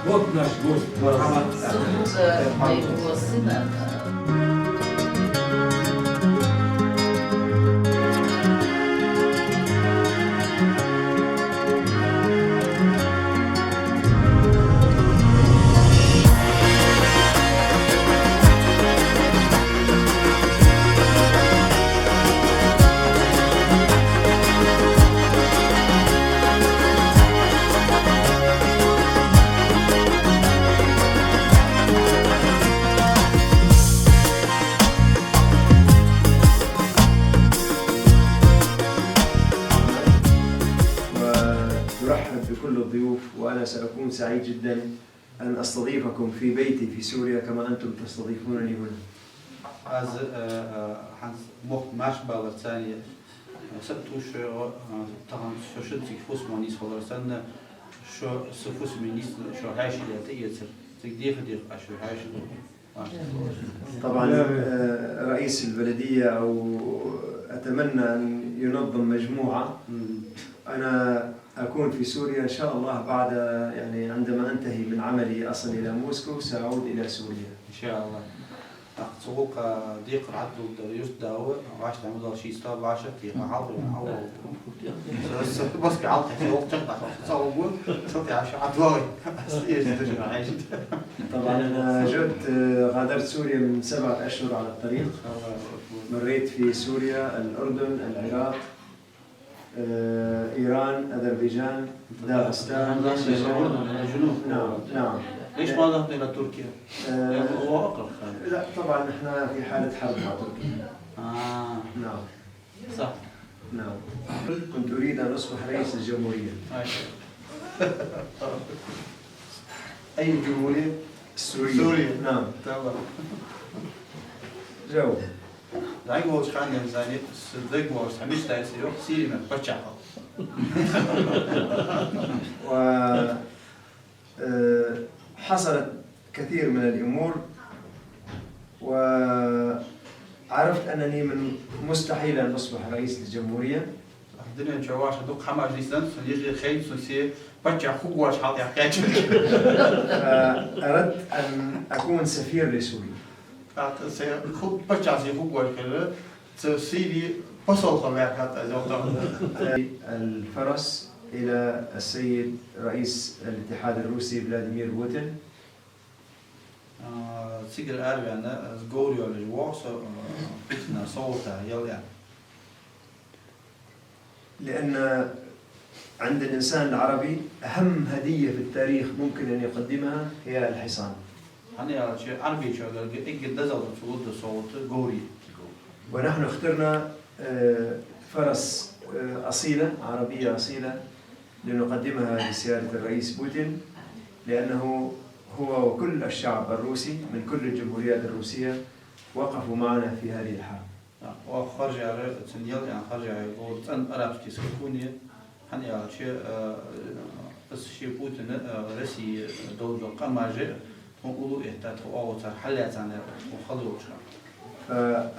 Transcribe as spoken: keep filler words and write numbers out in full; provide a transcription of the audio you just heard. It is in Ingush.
Вот наш гость. Супруга моего сына. ونرحب بكل الضيوف، وأنا سأكون سعيد جدًا أن أستضيفكم في بيتي في سوريا كما أنتم تستضيفونني هنا. Аз, э, э, хӀанз мохк маьрша баларца, э, са а тувсаш, э, тахан шо шуца цига фусамо нийсхилар санна, шо са фусаме нийсса шо хьаьший тӀаэцар. Цига деха-деха аз шо хьаьший ду. طبعًا، آه، رئيس البلدية، أو أتمنى أن ينظم مجموعة. أنا أكون في سوريا إن شاء الله بعد، يعني، عندما أنتهي من عملي أصل إلى موسكو، سأعود إلى سوريا. إن شاء الله. ТӀаккха цу гӀулакха декхар Ӏаддулда юртда ва, вӀаштӀехьа ма дол ший стол вӀашагӀтеха, хьалха вена хьалвола. Со, со баски хьалха хьалха чакхдаккха, со ца гӀоргва, со тӀехьа шо ӀадвоагӀе. Аз тӀера дажа хьежа. طبعًا، أنا جئت، آه، غادرت سوريا من سبعة أشهر على الطريق. الله أكبر. مريت في سوريا، الأردن، العراق، آه، إيران، أذربيجان، داغستان. هذا الشيء الأردن، الجنوب. نعم، نعم. ليش ما ذهبت إلى تركيا؟ آه، هو أقرب خالد. لا، طبعًا إحنا في حالة حرب مع تركيا. آه. نعم. صح. نعم. كنت أريد أن أصبح رئيس الجمهورية. أي جمهورية؟ السورية. سوريا. نعم. تمام. جاوب. ذاك هو شخان ينزاني، صدق هو مش تعيس يروح سيري من بتشعل. و، آه، حصلت كثير من الأمور، وعرفت أنني من مستحيل أن أصبح رئيس للجمهورية. Дунен чу вӀаши дукха хӀамаш нийсденна, сона юхе хайна, сона се паччахь хургвоацаш хьалтӀакхаьчад. فأردت أن أكون سفير لسوريا. ТӀаккха се ху-, паччахь се хургвоацаш хилар, цу Сирии посол хила ваьхад аз, йоах. الفرس إلى السيد رئيس الاتحاد الروسي فلاديمير بوتين. А, цигара араваьнна, аз говр йолаш воагӀа со, а, Путина совгӀата яла аьнна. لأن عند الإنسان العربي أهم هدية في التاريخ ممكن أن يقدمها هي الحصان. ХӀана аьлча, Ӏарбечоа гарга эггара дезагӀа долча лургдола совгӀат говр я. ونحن اخترنا، آه، فرس، آه، أصيلة، عربية أصيلة، لنقدمها لسيادة الرئيس بوتين، لأنه هو وكل الشعب الروسي من كل الجمهوريات الروسية وقفوا معنا في هذه الحرب. Оаха харжаяьр, цун яла аьнна харжаяьр говр цӀена арабский скакун я, хӀана аьлча, а, из ше Путина, а, Россе долаш дола къамаш а тхона уллув этта, тхо оаха цар хьаллаьцандаь, тхо хала йолча хана. فأنا